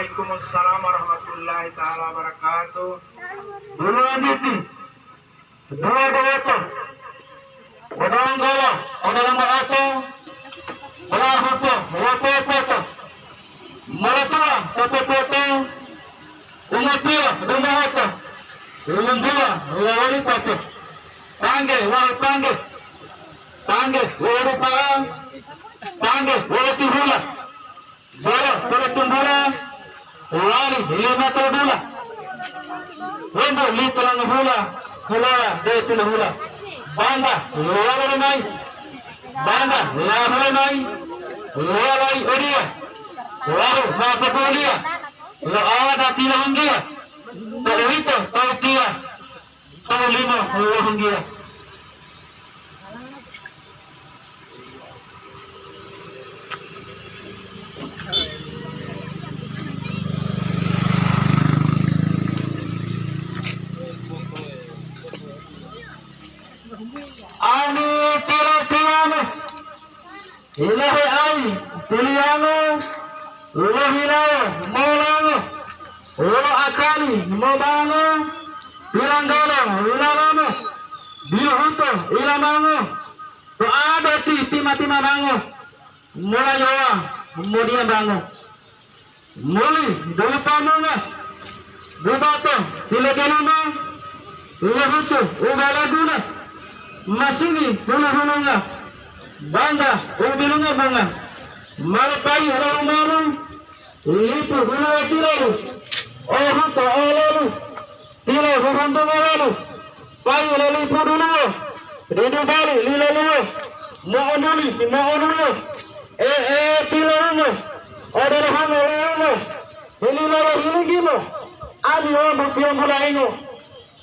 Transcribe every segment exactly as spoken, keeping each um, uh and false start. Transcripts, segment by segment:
Waalaikumsalam warahmatullahi taala wabarakatuh. Duluan diti, dua dewoto, odonggolo, odolama oto, pelahuto, lopopoto, molotua, popopoto, umatiyo, donggowoto, luluntuwa, lowolipoto, pangge, wawu pangge, pangge, wolupa'a, pangge, wolotihula. Solo polotunggula, lali lima todula, wombu lito longohula, huloa de tilohula, bangga luwalo lomayi, bangga lahu lomayi, luwalayi odiya, wawu ma popoliya lo adati lo hunggiya, to uwito tawutiya, to limo lo hunggiya. Ami tila-tilanu, ilohe ayi tuliyango, lohilawo molango, wolo akali mobango, pilanggolo ilalamo, biluhuto ilamango, to adati tima-timamango, molayowa modiyambango. Muli dulu pamunga, bubato pilogelunga, lohutu ubaladuna, masini hulu-hulunga, bangga ubilunga bunga, malopayi lo umalu, lipu huluwa tilolu, ohuto ololu, tilo huhuntunga wolu, payu lo lipu duluwo, dudubali liloluwo, mo'oduli mo'oduluwo, e'e tilolungo, odelo hungo lolungo, hililowo hilinggimo, ami wombu piyombulaingo,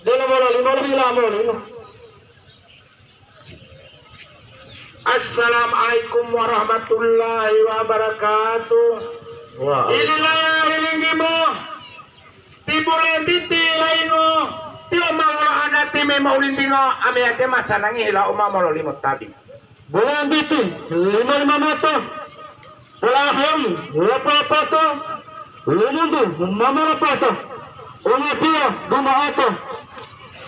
delomo lolimo lohila molingo. Assalamualaikum warahmatullahi wabarakatuh. Waalaikumsalam. Ililaya ilinggimo, tibule titi laingo, tiyo ma wolo adati me moulintingo, amiyatiya ma sanangi hila uma mololimo tabi. Bulantiti lima-lima mato. Polaheyi lopopoto, lumuntu mamolopoto, umatiya bumo'oto,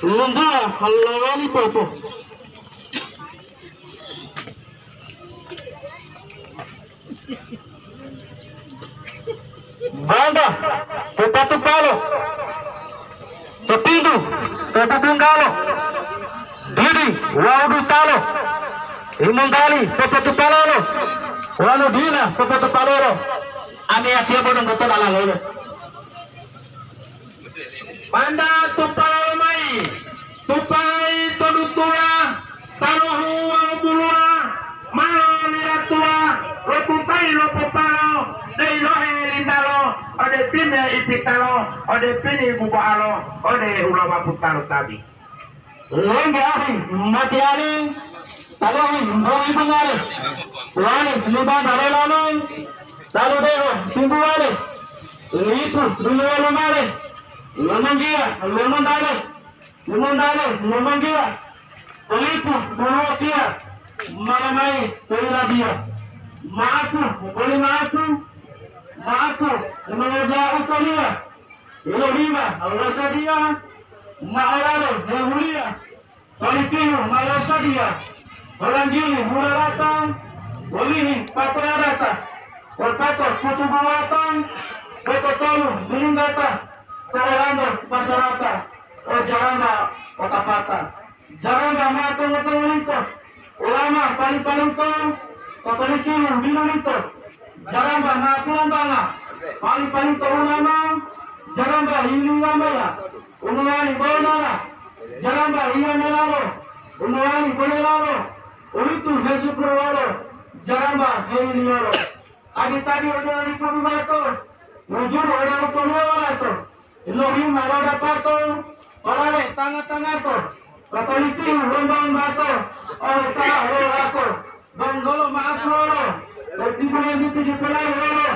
luntuwa lowali popo. Banda, tupa-tupalo, to pintu, to bubunggalo, didi wawu dutalo, imontali popotupalolo, wonu dila popotupalolo, amiyatiya bo donggo to dalalolo. Banda tupala lomayi, tupayi to dutula, taluhu wawu buluwa, malo lilatuwa, lotutayi lopopalo, deilohe lintalo, ode pime ipitalo, ode pini buboalo, ode hulawa putalo tabi. Lengge ahi matiyali, talohi mboibungale, wali libanta lolalo, talu de'o timbuwale, lipu duluwalo male, lomonggiya, lomontale, lomontale, lomonggiya, lipu duluwotiya, mala mayi to yiladiya. Ma'apu, boli ma'apu, ma'apu, mongoja'a utoliya. Elohima, Allah sadiya, ma'araro, hehuliya, politihu, ma'asadiya, olanggili, murarata, wolihi, patoradasa, wolpato, putubuwata, bototolu, bilinggata, to'olanto, pasarata, ojaramba, otapata. Jaramba ma tongo-tongo lito, ulama pali-palito, papalikilu bilulito. Jaramba ma pilontanga, pali-palito ulama, jaramba hili wambaya, umowali bonala, jaramba hiya melalo, umowali bolelalo, ulitu hesukuruwalo, jaramba heyiliyolo. Tabi-tabi ode lipu dumato, wujuru ode utoliyo walato. Ilohima lo dapato, palale tanga-tangato, papalitihu womba-wombato, ota'a lo lato, bonggolo ma'apuwolo, otibulo miti dipolayi wolo,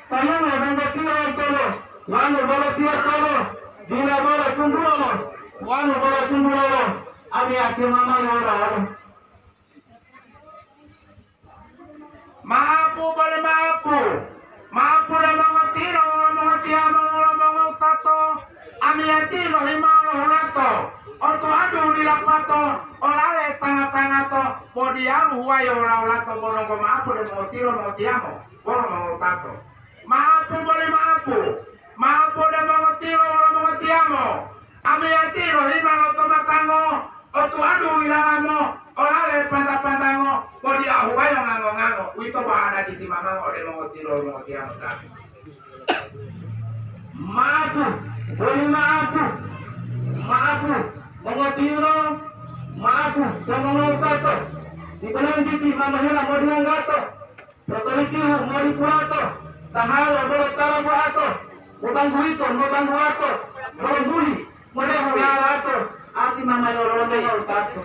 taluwo donggo tiyo ontolo, wanu bolo tiyo tolo, dila bolo tunggulolo, wanu bolo tunggulolo, ami ati mamali wolo. Maapu boli maapu, maapu lo mongotilo wolo mongotiyo. Amiyatiya lohima lo hulato, otuadu dilapato, olale tanga-tangato, bo diyalu huwayo ola-olato bo donggo ma'apu de mongotilo mongotiyamo wolo mongowutato. Ma'apu boli ma'apu, ma'apu de mongotilo wolo mongotiyamo. Amiyatiya lohima lo tomatango, otuadu wilalamo, olale panta-pantango, bo diyalu huwayo ngango-ngango, uwito bo adati timamango ode mongotilo mongotiyamo ta. Ma'apu, boli ma'apu, ma'apu, mongotilo, ma'apu, to mongowutato, dipo lantiti ma mohela modiyanggato, to tolitihu modipulato, tahalo bolo tala buato, mobangguwito, mobangguwato, bolo muli, modehu lalato, ati ma mayo lolomo mongowutato.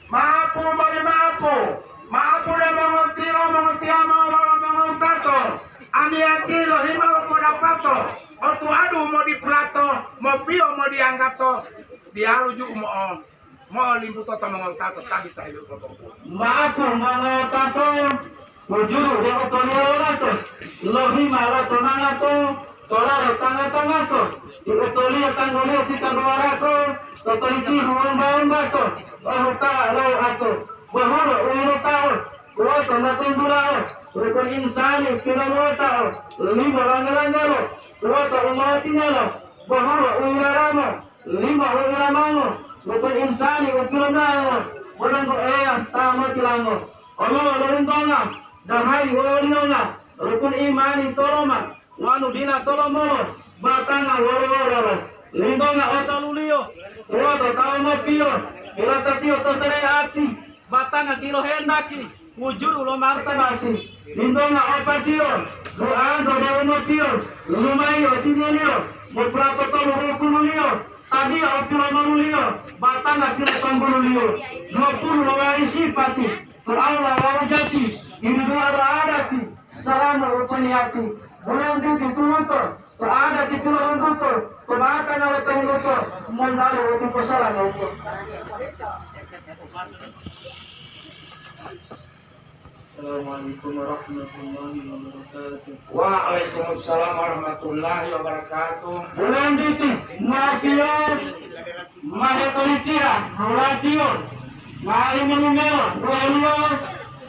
Ma'apu boli ma'apu, ma'apu de mongotilo mongotiyamo wolo mongowutato, amiyatiya lohima lo podapato, otuadu modipulato, mopiyo modiyanggato, diyalu ju'u mo'o, mo'olimbuto to mongowutato ta bisa helu popobuwa. Ma'apu mongowutato, Wujuru de utoliyo lato, lohima lato nangato, tolalo tanga-tangato, ti utoliyo tanggoliyo ti taduwarako, totolitihu womba-wombato, ohuta lo ato, bohulo u yilotao, kuwato matunggulao, rukun insani piloluwotao, limo lange-langelo, kuwato u mowatingelo, bohulo u yilalamo, limo u yilamango, rukun insani u pilomayango, bodonggo Eya ta motilango. Oluwo lo lintonga, dahayi woliyonga, rukun imani toloma, wonu dila tolomolo, batanga wolo-wololo. Lintonga otaluliyo, tuwoto tawu mopiyo, pilatatiyo to sareati, batanga kilohendaki, wujuru lo martabati. Lintonga opatiyo, duanto de'u mopiyo, lulumayiyo tineliyo, mopulapotolu rukunuliyo, tabiya u pilomaluliyo, batanga pilotanggululiyo, dua pulu lowali sipati, to Allah wawu jati, hiduduwa lo adati, salamu u poniyati, bulentiti tuluto, to adati pilohuntuto, to batanga lo tohuntuto, montalo u piposalamuto. Assalamualaikum warahmatullahi wabarakatuh. Waalaikumsalam warahmatullahi wabarakatuh. Bulentiti, mafiya, mahepolitiya, hulatiyo, malimolumelo, duwaliyo,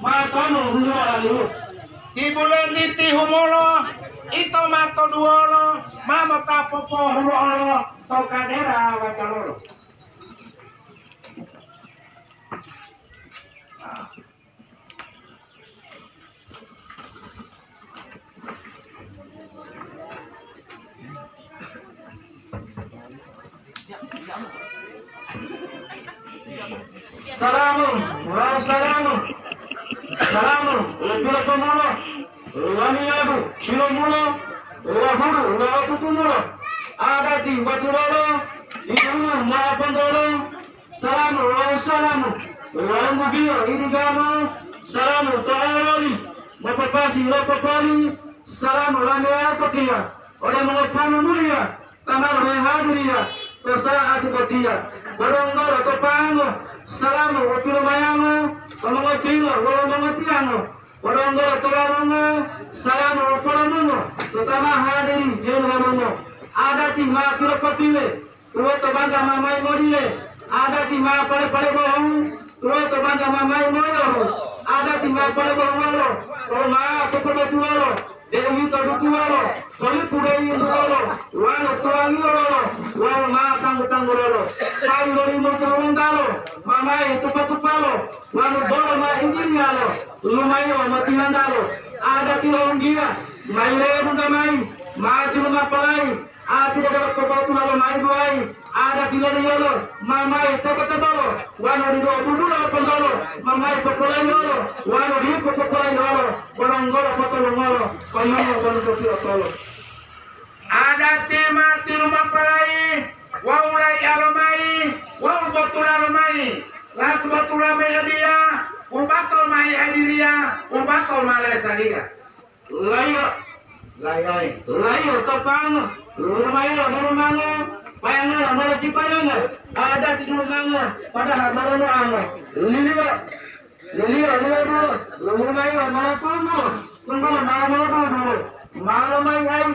matonu, huloaliyo. Ti bulentiti humolo, ito matoduwolo, ma mota popohulo'olo to kadera wacalolo. Salamu, wa salamu. Salamu, wa pilopomulo, wa niyadu, pilomulo, wa huru, wa otutumulo. Adati, wa tulolo, idulu, ma apantolo. Salamu wawu salamu, wawu mubiyo idigamo, salamu to ololi, mopopasi lo popoli, salamu lameya to tiya, ode mongoponu muliya, ta ma lohehadiriya to sa'ati botiya, bolonggolo to pango, salamu u pilomayango, to mongotilo wolo mongotiyango, bolonggolo to walungo, salamu u polomungo, to ta ma hadiri helu-helungo, adati ma pilopotile, Tuwoto bangga ma mayi modile, adati ma pale-pale bohu. Tuwoto bangga ma mayi moyohu, adati ma pale bohuwolo, wawu ma popobotuwolo, de'uwito dutuwolo, solipu deyi yintuwolo, wanu tuwangiwolo, wawu ma tanggu-tanggulolo. Payu lolimo tuwuntalo, ma mayi tupa-tupalo, wanu bolo ma injiliyalo, lumayiwa ma tihandalo, adati lo wunggiya, mayi lebu gamayi, ma tilumapalayi, Ati dada popotula lo mayi duwayi, adati loliyolo, ma mayi tebo-tebolo, wanu didu o budula lo pontolo, ma mayi popolayilolo, wanu dipo popolayilolo, bolonggolo potolungolo, payungo wonu botiyo tolo. Adati ma tilumapalayi, wawu laiyalo mayi, wawu botulalo mayi, latu botula mayi odiya, wubato mayi adiriya, wubato ma lesaliya. Laiyo. Laiyo. Laiyo to pango. Lumayo dulumango. Payango molo ti payango. Adati dulumango. Padahal molo moango. Liliyo. Liliyo, liyo dulo. Lumayo molo tunggulo. Tunggulo molo molo dulo. Malo mai ai.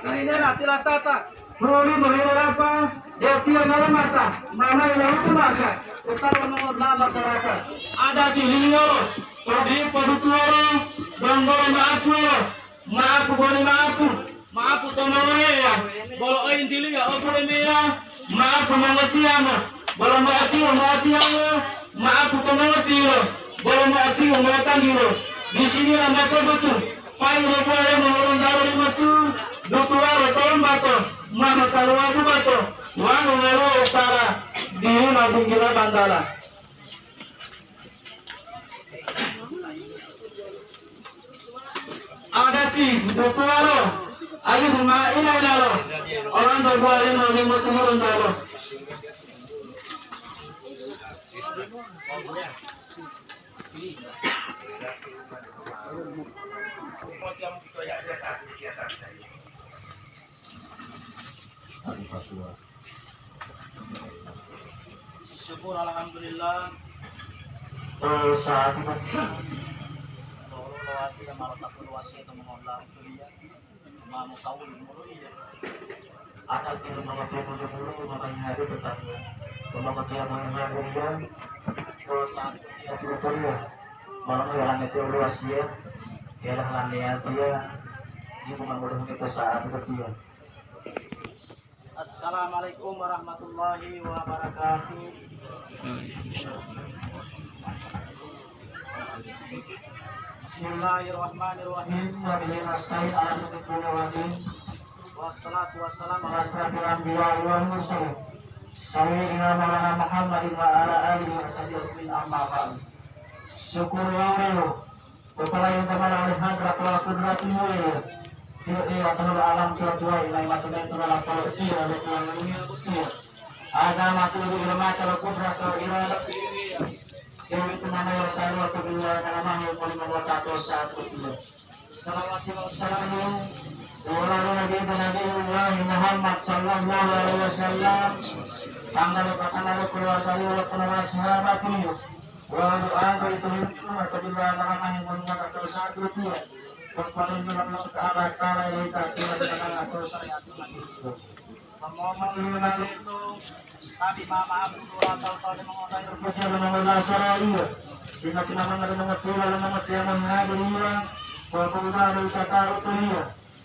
Laina Tilatata, loli mohile lapa, detiya mala mata, mamayi lohutu masa, utama mongolama sarata. Adati liliyolo, to dipo dutuwolo, donggolo ma'apuwolo, ma'apu boli ma'apu, ma'apu to mongoleya, bolo oyintiliya o bulemeya, ma'apu mongotiyamo, bolo mo'otiyo mo'otiyamo, ma'apu to mongotilo, bolo mo'otiyo mo'otanggilo. Disiniya mopodutu, payi lo buwale mongolontalo limatu, dutuwalo tolombato, maha taluwa bubato, wanu woluwo utara, dihuna bunggila bantala. Adati dutuwalo, alihu ma ila-ilalo, olanto buwale mo limo tumulunggalo. Syukur alhamdulillah. Oh, saat itu. Lolo lawati ya malah tak perlu wasiat sama Allah kuliah. Mau kau dulu ya. Akan kita mau ketemu dulu, mau tanya aja tentang mau ketemu dengan dia. Oh, saat itu. Malam ya, lanjut ya, udah wasiat. Ya, dah lanjut ya. Ini mau ngomong ke saat itu dia. Assalamualaikum warahmatullahi wabarakatuh. Bismillahirrahmanirrahim. Wa bihi nasta'in ala kulli wajhin. Wassalatu wassalamu ala asyrafil anbiya'i wal mursalin. Sayyidina Maulana Muhammadin wa ala alihi wa sahbihi ajma'in, amma ba'du. Syukur wa ridho. Bapala yinta mala oli hadrat wa kudrat Eya, Eya, Eya, Tuhan alam tuwa-tuwa, ilahi matu mayi tuwala polo Eya, lo tuwanganiya Eya. Agama tu'udu ila mata lo kudrat lo irada Eya. Dewi tunama yo taruwa to duniya ngalamahe moli mongota to saat Eya. Salawati wa salamu ala Nabi Nabiullahi Muhammad sallallahu alaihi wasallam, tangga lo batanga lo keluarga lo penawasi sahabat Eya. Wawu doa boyito yito apabila rahmani monimota to saat botiya, to paling dalam Allah Ta'ala, Ta'ala ilahi ta'ala dalam atau syariat Nabi itu. Ngomong lima itu, tapi mama aku dua tahun tahun mengotai berpikir mengenai Nasara iya. Tina-tina mengenai mengerti lalu mengerti yang menghadiri iya. Bahwa perubahan dari kata itu iya.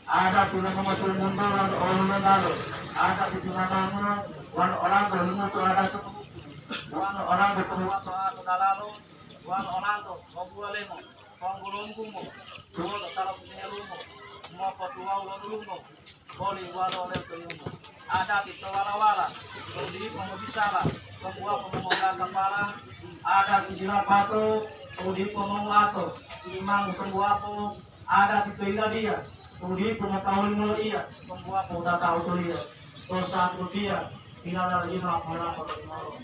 Ada tina mengerti mundur dan orang mengenal. Ada di tina bangun, wan orang berlumutu ada itu. Wan orang bertemu waktu aku dalalu. Wolo olanto, obuwalemo, songgulunggumo, tuwolo tala buhelumo, mopotuwawu lo dulumo, boli walo letoyumo. Adati to wala-wala, to dipo mobisala, to buwapo mongoga kapala, adati dilapato, to dipo monguwato, imamu to buwapo, adati to yiladiya, to dipo motawuli moloiya, to buwapo data utoliya, to satudiya, tilala lima polapo to imoro.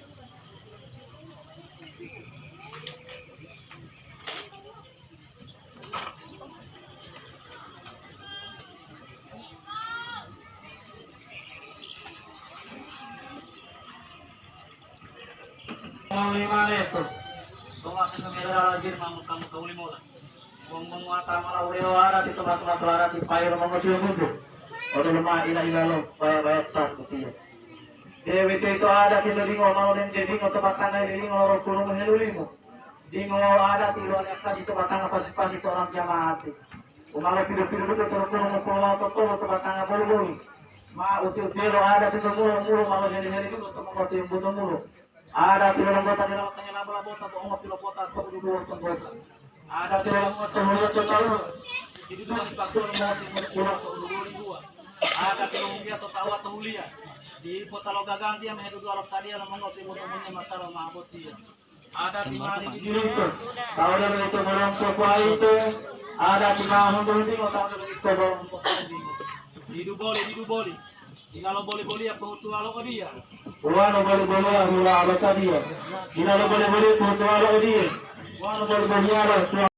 Moli maleto. Bawa sento mera lajir mamu kamu kauli mola. Wong monguwata mala wulewo adati to matu-matu adati payi lo mongotiyombunto. Odelo ma ila-ilalo baya-bayat sah botiya. Dewe teto adati to dingo mao dente dingo to batanga ililingo lo rokuno mohelulimo. Dingo wawu adati lo adaptasi to batanga pasi-pasi to orang jama'ati. Umalo pido-pido duto to rokuno mopolowa totolo to batanga bolu-bolu. Ma uti-utiyelo adati to mulo-mulo malo heli-heli duto to mongotiyombunto mulo. Ada tilolonggota dila watangela bola bota bo ongo pilopota to ududuwo tonggota. Ada tilolonggota huliya to taluwa. Diduduwa hipakuwa lo mongoti mula to ududuwo libuwa. Ada tilolonggiya to tawa to huliya. Dipo talo gagantiya meheduduwa lo tadiya lo mongoti botomuniya masalo mabotiya. Ada timani di dirinto. Tawa delo ito morongko kuwaito. Ada timahundu-hundu tawa delo ito morongko kuwaito. Didu boli, didu boli. Dila lo boli-boliya pohutuwalo odiya. Wano boli-boliya hula abakadiya. Dila lo boli-boliya pohutuwalo odiye. Wano boli-boliyalo